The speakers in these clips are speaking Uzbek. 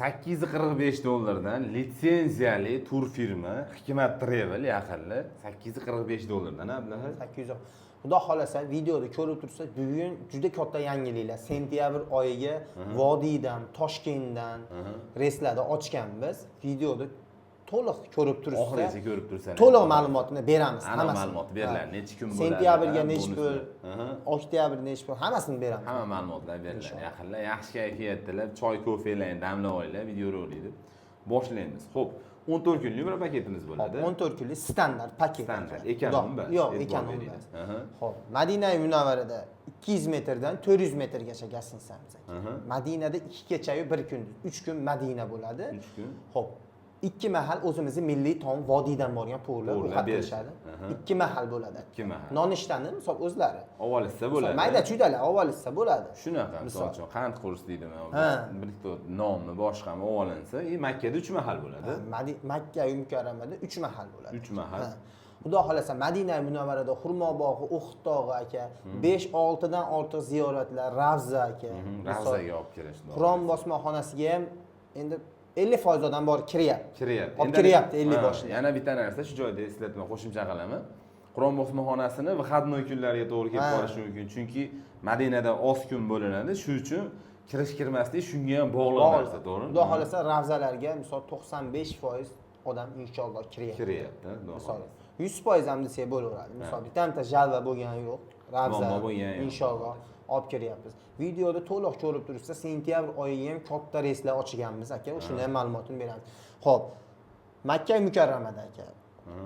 845 dollardan litsenziyali tur firma Hikmat Travel, yaqinlar, 845 dollardan, ablaha. 800. Xudo xohlasa, videoda ko'rib tursa, bugun juda katta yangiliklar. Sentyabr oyiga vodiydan, Toshkentdan reyslarni ochganmiz. Videoda to'liq ko'rib turibsiz. Oxirigacha ko'rib tursangiz to'liq ma'lumotni beramiz aniq hammasini. Ma'lumot beriladi. Necha kun bo'ladi, Sentyabrga nechi pul, bonuslar. Oktyabr nechi pul, hammasini beramiz. Hamma ma'lumotlar beriladi. Yaqinlar, yaxshi kayfiyatdalar, choy, kofelarni damlab olinglar, videorolikni boshlaymiz. Xo'p, 14 kunlik bir paketimiz bo'ladi. 14 kunlik standart paket. Standart, aka. Эконом bas. Yo'q, E'tibor эконом beringlar. Bas. Xo'p, Madina Munavvarada 200 metrdan 400 metrgacha гостиница miz, aka. Madinada 2 kechayu 1 kunduz, 3 kun Madina bo'ladi. 3 kun. Xo'p, ikki mahal o'zimizni milliy taom, vodiydan borgan повар lar Повар lar ovqat berishadi. qilishadi. Ikki mahal bo'ladi. Ikki mahal. Nonushtani, misol, o'zlari. Olishsa bo'ladi. Mayda chuydalar olishsa bo'ladi. Shunaqa, misol Misol. uchun, qand qurs deydimi, bir ikkita nonmi, boshqami olinsa, и Makkada 3 mahal bo'ladi. Makka Mukarramada 3 mahal bo'ladi. 3 mahal. Ha. Xudo xohlasa, Madina Munavvarada Xurmo bog'i, Uhud tog'i, aka, 5-6 dan ortiq ziyoratlar, Ravza, aka. Misol, Ravzaga olib kirish. Qur'on bosmaxonasiga ham endi 50% odam borib kiryapti. Kiryapti. Olib Endi kiryapti 50 ha, boshida. Yana bitta narsa shu joyda eslatma qo'shimcha qilaman. Qur'on bosmaxonasini выходной kunlarga to'g'ri kelib qolishi mumkin. Chunki Madinada oz kun bo'linadi. Shu uchun kirish kirmaslik shunga ham bog'liq narsa, to'g'rimi? Xudo xohlasa, ravzalarga, misol, 95% odam inshaalloh kiryapti. Kiryapti, xudo Misol, xohlasa. 100% ham desak bo'laveradi. Misol, bitta жалоба bo'lgani yo'q. Ravza Muammo bo'lgani yo'q. Inshaalloh olib kiryapmiz. Videoda to'liq ko'rib turibsiz, sentyabr oyiga ham katta reyslar ochganmiz, aka. Shuni ham ma'lumotini beramiz. Xo'p, Makka Mukarramada, aka.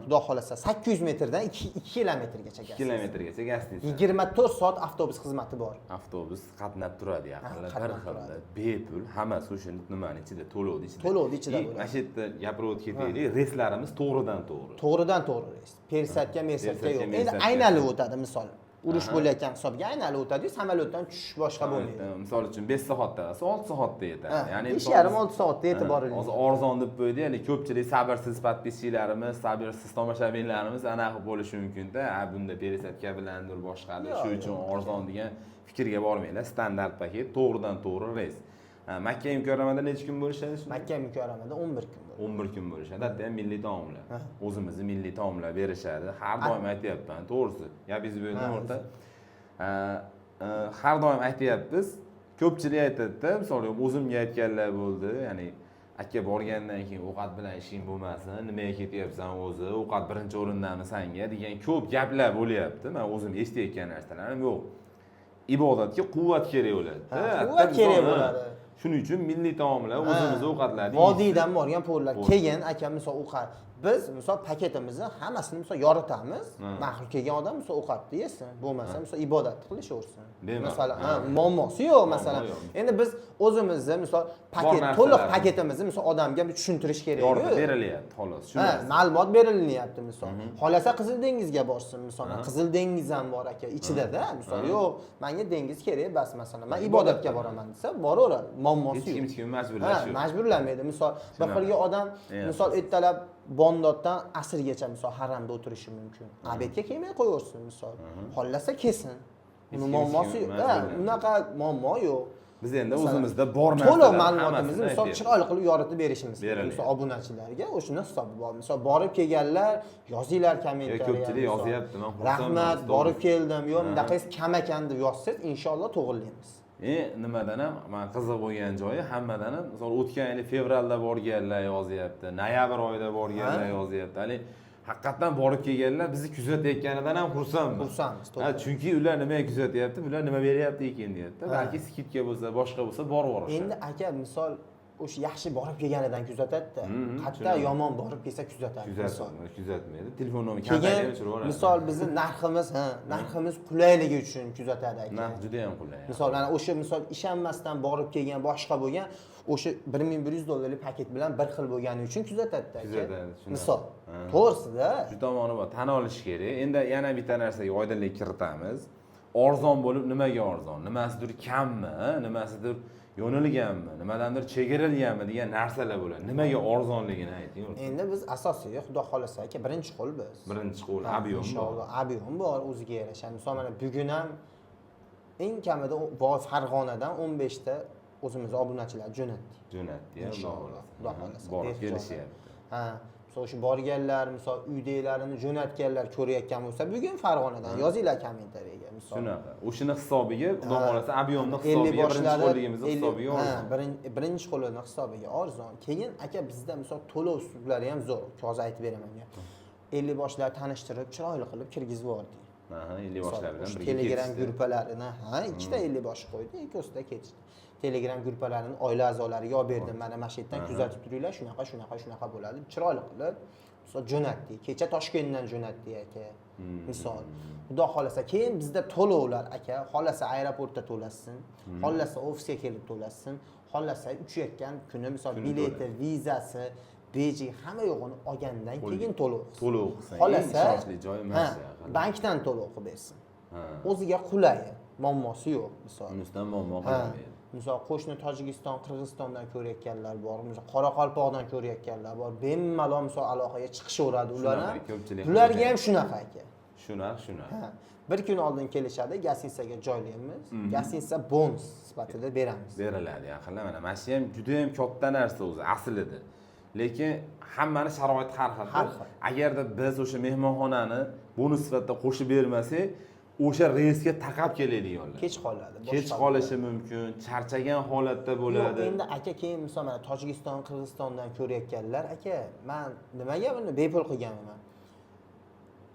Xudo xohlasa, 800 metrdan 2 kilometrgacha. 2 kilometrgacha гостиница. 24 soat avtobus xizmati bor. Avtobus qatnab turadi, yaqinlar, Ha, bir qatnab xilda, turadi. Bepul, hammasi o'sha nimani ichida, to'lovni ichida. To'lovni ichida И bo'ladi. Mana shu yerda gapirib o'tib ketaylik, reyslarimiz to'g'ridan to'g'ri. To'g'ridan to'g'ri reys. Пересадка, мерсадка Пересадка, yo'q. Endi мерсадка. Aylanib o'tadi, misol. Urush bo'layotgan hisobga aylanib o'tadi-yu, samolyotdan tushish boshqa bo'lmaydi. Misol uchun, 5 soatda emas, 6 soatda yetadi. Ha, Ya'ni besh misol yarim, olti soatda yetib boriladi. Hozir arzon deb qo'ydi, ya'ni ko'pchilik sabrsiz подписчик larimiz, sabrsiz tomoshabinlarimiz anaqa bo'lishi mumkin-da, ha, bunda пересадка bilandir, boshqadir, Yo'q, shu uchun yo'q. arzon degan fikrga bormanglar. Standart paket, to'g'ridan to'g'ri reys. Ha, Makka Mukarramada necha kun bo'lishadi shunda? Makka Mukarramada 11 kun bo'ladi. 11 kun bo'lishadi. Hatto ham milliy taomlar. Ha. O'zimizni milliy taomlar berishadi. Har doim aytyapman, to'g'risi. Gapingizni bo'ldim o'rta. Ha, har doim aytyapmiz. Ko'pchilik aytadi-da, misol uchun, o'zimga aytganlar bo'ldi, ya'ni aka, borgandan keyin ovqat bilan ishing bo'lmasin, nimaga ketyapsan o'zi, ovqat birinchi o'rindami sanga degan ko'p gaplar bo'lyapti. Men o'zim eshitayotgan narsalarim yo'q. Ibodatga quvvat kerak bo'ladi. Ha, quvvat kerak bo'ladi. Shuning uchun milliy taomlar, o'zimiz ovqatlarni Vodiydan borgan повар lar. Повар. Keyin, aka, misol, ovqat, biz, misol, paketimizni hammasini, misol, yoritamiz. Ma'qul kelgan odam, misol, ovqatni yesin, bo'lmasa, misol, ibodatni qilishaversin. Bemalol. Masalan, ha, muammosi yo'q, masalan. Yo'q. Endi biz o'zimizni, misol, paket, narsalarni. To'liq paketimizni, misol, odamga bir tushuntirish kerak. Yoritib berilyapti, xolos. Shu Ha, narsa. Ma'lumot berilyapti, misol. Xohlasa, Qizil dengizga borsin, misol. Qizil dengiz ham bor, aka, ichida-da. Misol, yo'q, menga dengiz kerak bas, masalan, man ibodatga boraman desa, boraveradi. Muammosi Hech kim yo'q. hech kimni majburlash Ha, yo'q. majburlamaydi. Misol, bir Shunaqa. xilga odam, misol, ertalab bomdoddan asrgacha, misol, haramda o'tirishi mumkin. Обед ga kelmay qo'yaversin, misol. Xohlasa, kelsin. Hech Uni kim hech muammosi kimni yo'q. Ha, majburlamaydi. unaqa muammo yo'q. Biz endi Masalan, o'zimizda bor to'liq narsalarni ma'lumotimizni, hammasini misol, aytyapmiz. chiroyli qilib yoritib berishimiz kerak. Berilyapti. Misol, obunachilarga o'shuni hisobi bor. Misol, borib kelganlar yozinglar kommentariya. Ko'pchilik misol. yozyapti, man xursandman, Rahmat, borib keldim, yo'q, Ha. bundaqangiz kam ekan deb yozsangiz, inshaalloh to'g'irlaymiz. E, nimadan ham man qiziq bo'lgan joyi, hammadan ham, misol, o'tgan yili fevralda borganlar yozyapti, noyabr oyida borganlar yozyapti. Hali haqiqatdan borib kelganlar bizni kuzatayotganidan ham xursandman. Xursandmiz, Ha, to'g'ri. chunki ular nimaga kuzatyapti, bular nima beryapti ekan deyapti. Balki скидка bo'lsa, boshqa bo'lsa, borib yuborishadi. Endi, aka, misol, o'sha yaxshi borib kelganidan kuzatadi-da. Qayerda Tushunaman. Yomon borib kelsa, kuzatadi, misol. Kuzatmaydi, kuzatmaydi. Telefon nomeri, kontaktni Keyin ham o'chirib yuboradi. Misol, bizni narximiz, ha, narximiz qulayligi uchun kuzatadi, aka. Narx juda ham qulay. Misol, mana o'sha, misol, ishonmasdan borib kelgan, boshqa bo'lgan, o'sha 1100 dollarlik paket bilan bir xil bo'lgani uchun kuzatadi, aka. Kuzatadi, shunaqa. Misol. Ha. To'g'risida. Shu tomoni bor, tan olish kerak. Endi yana bitta narsaga oydinlik kiritamiz. Arzon bo'lib, nimaga arzon? Nimasidir kammi, nimasidir yo'nilganmi, nimadandir chegirilganmi degan narsalar bo'ladi. Nimaga arzonligini ayting. Endi biz asosiy, xudo xohlasa, aka, birinchi qo'l biz. Birinchi qo'l Ha, объем bor. Inshaalloh, объем bor o'ziga yarasha. Misol, mana bugun ham eng kamida Farg'onadan 15 ta. O'zimiz obunachilar jo'natdik. Jo'natdi, xudo Inshaalloh, xohlasa. Xudo xohlasa. Borib Behuda. kelishyapti. Ha, misol shu borganlar, misol uydagilarini jo'natganlar ko'rayotgan bo'lsa, bugun Farg'onadan yozinglar kommentariyaga, misol. Shunaqa. O'shani hisobiga, xudo xohlasa, объем ni 50 hisobiga, birinchi boshlari qo'lligimizni 50 hisobiga ha, arzon. Birinchi qo'lini hisobiga arzon. Keyin aka bizda misol to'lov usullari ham zo'r. Hozir aytib beraman. 50 boshlar tanishtirib, chiroyli qilib kirgizib yubordik. Aha, 50 boshlar bilan O'sha birga Telegram ketishdi. gruppalarini, ha, ikkita 50 bosh qo'ydi, ikkosida ketishdi. Telegram gruppalarini oila a'zolariga olib berdim. Mana shu yerdan kuzatib turinglar, shunaqa, shunaqa, shunaqa bo'ladi. Chiroyli qilib, misol jo'natdik. Kecha Toshkentdan jo'natdik aka. Misol. Xudo xolasa, keyin bizda to'lovlar aka, xolasa aeroportda to'lasin, xolasa ofisga kelib to'lasin, xolasa uchayotgan kuni misol Kuni bileti, vizasi, beji hamma yo'g'ini olgandan keyin to'lov qilsin. To'lov qilsin. Eng Xolasa ishonchli joyi mana ha, shu. bankdan to'lov qilib bersin. Ha. O'ziga qulay, muammosi yo'q misol. Unisidan muammo Ha, qilmaydi. misol qo'shni Tojikiston, Qirg'izistondan ko'rayotganlar bor, misol Qoraqalpoqdan ko'rayotganlar bor. Bemalol misol aloqaga chiqishaveradi ular ham. Shunaqa, ko'pchilik Bularga ham shunaqa aka. Shunaqa, shunaqa. Ha, bir kun oldin kelishadi, гостиница ga joylaymiz. Гостиница bonus sifatida beramiz. Beriladi yaqinlar. Mana shu ham juda ham katta narsa o'zi aslida. Lekin hammani sharoiti har xil. Har xil. Agarda biz o'sha mehmonxonani bonus sifatida qo'shib bermasak, o'sha reysga taqab keladiganlar. Kech qoladi. Kech boshqa qolishi mumkin, charchagan holatda Yo'q, bo'ladi. endi aka keyin misol mana Tojikiston, Qirg'izistondan ko'rayotganlar aka, man nimaga buni bepul qilganman?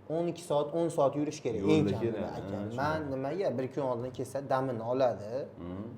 12 soat, 10 soat yurish kerak eng Yo'lda kamida keladi, aka. ha, Man nimaga bir kun oldin kelsa damini oladi,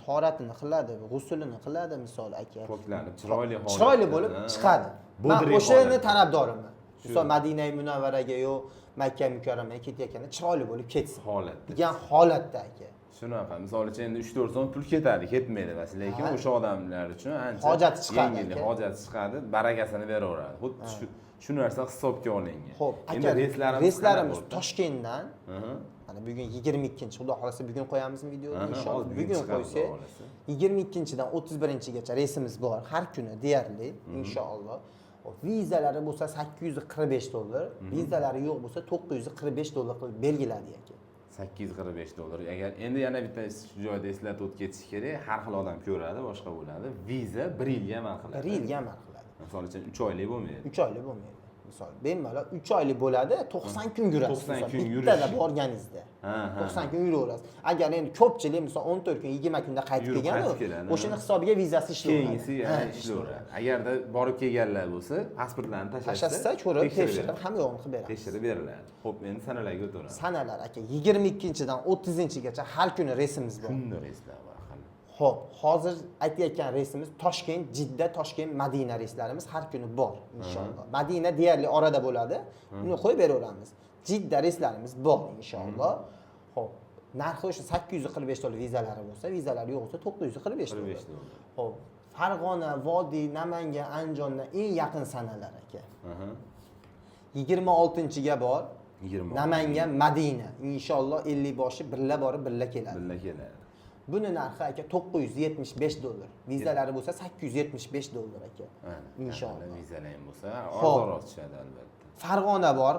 tahoratini qiladi, g'usulini qiladi misol aka. Poklanib, chiroyli holatda. Chiroyli bo'lib ha. chiqadi. Man Бодрый o'shani holatda. tarafdoriman. Misol Madina Munavvaraga yo Makka Mukarramaga ketayotganda chiroyli bo'lib ketsin. Holatda. Degan holatda aka. Shunaqa. Misol uchun endi 3-4 so'm pul ketadi, ketmaydi bas, lekin Ha. o'sha odamlar uchun ancha Hojati chiqadi yengillik, aka. hojati chiqadi, barakasini beraveradi. Xuddi shu narsa hisobga olingan. Xo'p, Endi aka, reyslarimiz reyslarimiz qanaqa bo'ldi? Toshkentdan Aha. mana bugun 22-chi, Xudo xolasa bugun qo'yamizmi videoni Aha, inshaalloh. hozir bugun Bugun chiqadi, qo'ysak, Xudo xohlasa. 22-dan 31-gacha reysimiz bor har kuni deyarli inshaalloh. Xo'p, vizalari bo'lsa 845 dollar, vizalari yo'q bo'lsa 945 dollar qilib belgiladi aka. 845 dollar. Agar endi yana bitta shu joyda eslatib o'tib ketish kerak, har xil odam ko'radi, boshqa bo'ladi. Viza 1 yilga amal qiladi. 1 yilga amal qiladi. Misol uchun 3 oylik bo'lmaydi. 3 oylik bo'lmaydi. Misol bemalol 3 oylik bo'ladi, 90 kun yurasiz. 90 Misol, kun yurish. Bittada borganingizda. Ha, ha. 90 kun yuraverasiz. Agar endi ko'pchilik misol 14 kun, 20 kunda qaytib Yurib kelgan, qaytib keladi, o'shani hisobiga vizasi ishlayveradi. Keyingisi yana ishlayveradi. Agarda borib kelganlar bo'lsa, pasportlarni tashlashsa, Tashlashsa, ko'rib, tekshirib tekshirib, beradi. hamma yo'g'ini qilib beramiz. Tekshirib beriladi. Xo'p, endi sanalarga o'taveramiz. Sanalar aka 22-dan 30-gacha har kuni reysimiz bor. Kunda reyslar bor hali. Xo'p, hozir aytayotgan reysimiz Toshkent, Jidda, Toshkent, Madina reyslarimiz har kuni bor inshaalloh. Madina deyarli orada bo'ladi. Uni qo'yib beraveramiz. Jidda reyslarimiz bor inshaalloh. Xo'p, narxi o'sha 845 dollar vizalari bo'lsa, vizalari yo'q bo'lsa 945 dollar. 45 dollar. Xo'p, Farg'ona, Vodiy, Namangan, Andijondan eng yaqin sanalar aka. Aha. 26-ga bor. 26. Namangan, Madina. Inshaalloh 50 boshi birla borib, birla keladi. Birla keladi. Buni narxi aka 975 dollar. Vizalari bo'lsa 875 dollar aka. Ana, Inshaalloh. Vizalar ham bo'lsa, Xo'p. arzonroq tushadi albatta. Farg'ona bor.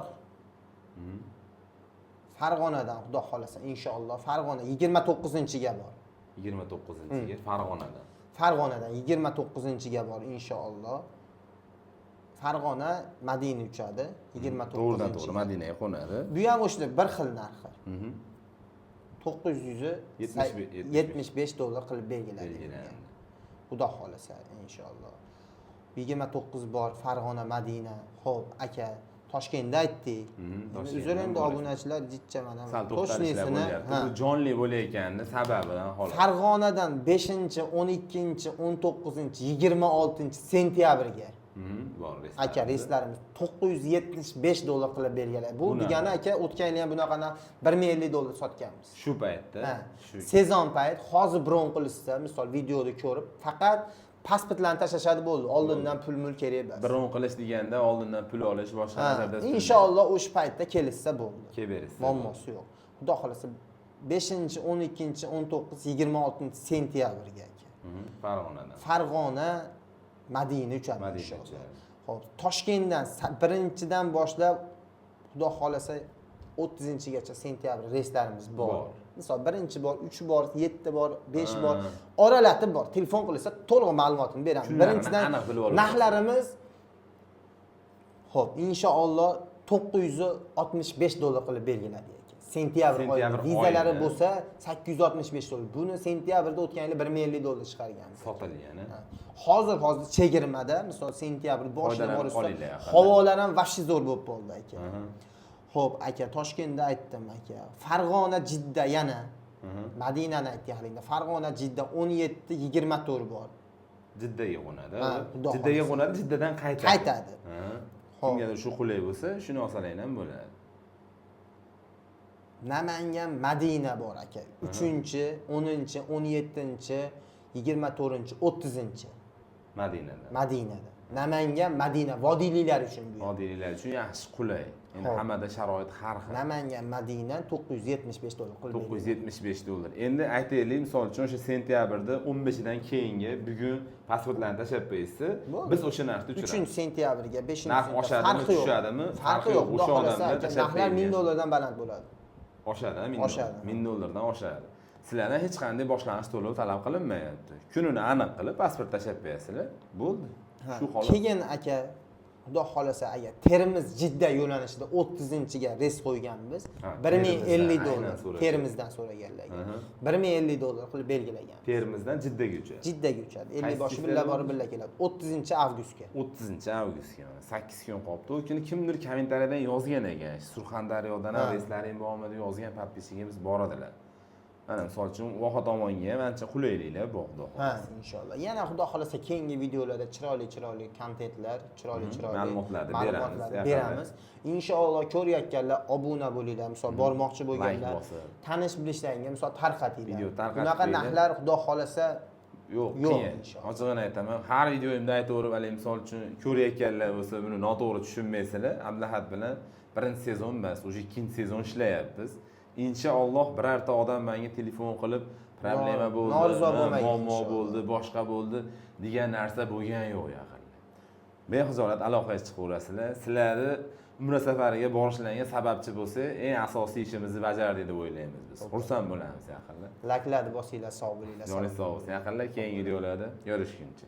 Farg'onadan Xudo xolasa inshaalloh Farg'ona 29-ga bor. 29-ga Farg'onadan. Farg'onadan 29-ga bor inshaalloh. Farg'ona Madina uchadi 29-ga. To'g'ridan to'g'ri Madinaga qo'nadi. Bu ham o'sha bir xil narxi. 975 dollar qilib belgiladi. Belgilandi. Xudo xolasa inshaalloh. 29 bor Farg'ona Madina. Xo'p, aka, Toshkentda aytdik. Endi uzr endi obunachilar jichcha mana Sal to'xtalishlar toshnisini, bo'lyapti. ha. Bu jonli bo'layotganini sababidan xolos. Farg'onadan 5-chi, 12-chi, 19-chi, 26 sentyabrga Bor reyslar. aka reyslarimiz 975 dollar qilib belgiladi. Bu Bunaqa. degani aka o'tgan yili ham bunaqa narx 1050 dollar sotganmiz. Shu paytda, Ha. shu Sezon payt hozir bron qilishsa, misol videoda ko'rib, faqat pasportlarni tashlashadi bo'ldi. Oldindan pul mul kerak emas. bron qilish deganda oldindan pul olish boshqa Ha, nazarda tutilmaydi. Inshaalloh o'sha paytda kelishsa bo'ldi. Kelib berishsa. Muammosi yo'q. Xudo xolasa 5-chi, 12-chi, 19, 26 sentyabrga aka. Farg'onadan. Farg'ona Madina uchadi Madina inshaalloh. uchadi. Xo'p, Toshkentdan birinchidan boshlab Xudo xolasa 30-gacha sentyabr reyslarimiz bor. Bor. Misol, birinchi bor, 3 bor, 7 bor, 5 bor, oralatib bor. Telefon qilsa to'liq ma'lumotini beramiz. Kunlarini Birinchidan aniq bilib olamiz. Narxlarimiz, xo'p, inshaalloh 965 dollar qilib belgiladi aka. Sentyabr oyida Sentyabr vizalari oyida. Bo'lsa 865 dollar. Buni sentyabrda o'tgan yili 1050 dollar chiqarganmiz. Sotilgan. Hozir chegirmada, misol, sentyabr boshida Foydalanib borsa, qolinglar yaqinda. Havolar ham вообще zo'r bo'lib qoldi aka. Xo'p, aka, Toshkentda aytdim aka. Farg'ona, Jidda yana. Madinani aytdik haligi. Farg'ona, Jidda 17, 24 bor. Jiddaga qo'nadi. Ha, Xudo Jiddaga xohlasa. Qo'nadi, Jiddadan qaytadi. Qaytadi. Xo'p. Kimgadir shu qulay bo'lsa, shuni olsalar ham bo'ladi. Namangan, Madina bor aka. 3-chi, 10-chi, 17-chi, 24-chi, 30-chi. Madinada. Madinada. Namangan, Madina vodiyliklar uchun bu. Vodiyliklar uchun yaxshi, qulay. Endi hammada sharoit har xil. Namangan, Madina 975 dollar qilib beriladi. 975 dollar. Endi aytaylik, misol uchun, o'sha sentyabrda 15 dan keyingi bugun pasportlarni tashlab qo'yasiz. Bo'ldi. Biz o'sha narxda 3 uchiramiz. Sentyabrga, 5 Narx sentyabr oshadimi, farqi yo'q. tushadimi? Farqi yo'q. Xudo O'sha xohlasa odamlar aka, tashlab narxlar 1000 qo'ygan. Dollardan baland bo'ladi. Oshadi, 1000 Oshadi. Dollar. 1000 dollardan oshadi. Sizlardan hech qanday boshlang'ich to'lov talab qilinmayapti. Kunini aniq qilib pasport tashlab qo'yasizlar. Bo'ldi. Shu holat. Keyin aka, Xudo xohlasa agar Termiz, Jidda yo'nalishida 30-ga reys qo'yganmiz. Ha, 1050 Termizdan dollar aynan so'rashadi. Termizdan so'raganlarga. 1050 dollar qilib belgilagan. Termizdan Jiddaga uchadi. Jiddaga uchadi. 50 Qaysi boshi kunlar birga borib bo'ldi? birga keladi. 30-avgustga. 30-avgustga, mana 8 kun qolibdi. U kuni kimdir kommentariyadan yozgan ekan. Surxondaryodan ham reyslaring bormi deb yozgan подписчигimiz bor edilar. Mana misol uchun Voha tomonga ham ancha qulayliklar bor, Xudo Ha, xohlasa. Inshaalloh. Yana Xudo xohlasa keyingi videolarda chiroyli chiroyli kontentlar, chiroyli chiroyli Ma'lumotlarni beramiz, ma'lumotlarni yaqinda. Beramiz. Inshaalloh ko'rayotganlar obuna bo'linglar, misol bormoqchi bo'lganlar, Like bosib. Tanish bilishlaringga misol tarqatinglar. Video tarqatib Bunaqa qo'yinglar. Narxlar Xudo xohlasa Yo'q, yo'q, qiyin. Inshaalloh. Ochig'ini aytaman, har videoyimda aytaverib, haligi misol uchun ko'rayotganlar bo'lsa, buni noto'g'ri tushunmaysizlar. Abdulahad bilan birinchi sezon emas, уже ikkinchi sezon ishlayapmiz. Inshaalloh birorta odam menga telefon qilib problema bo'ldi, norizo ha, bo'lmagan muammo inshaalloh. Bo'ldi, boshqa bo'ldi degan narsa bo'lgan yo'q yaqinda. Bexijolat aloqaga chiqaverasizlar. Sizlarni umra safariga borishlaringga sababchi bo'lsa, eng asosiy ishimizni bajardik deb o'ylaymiz biz. Xursand bo'lamiz yaqinda. Layklarni bosinglar, sog' bo'linglar. Joningiz sog' bo'lsin. Yaqinda keyingi videolarda ko'rishguncha.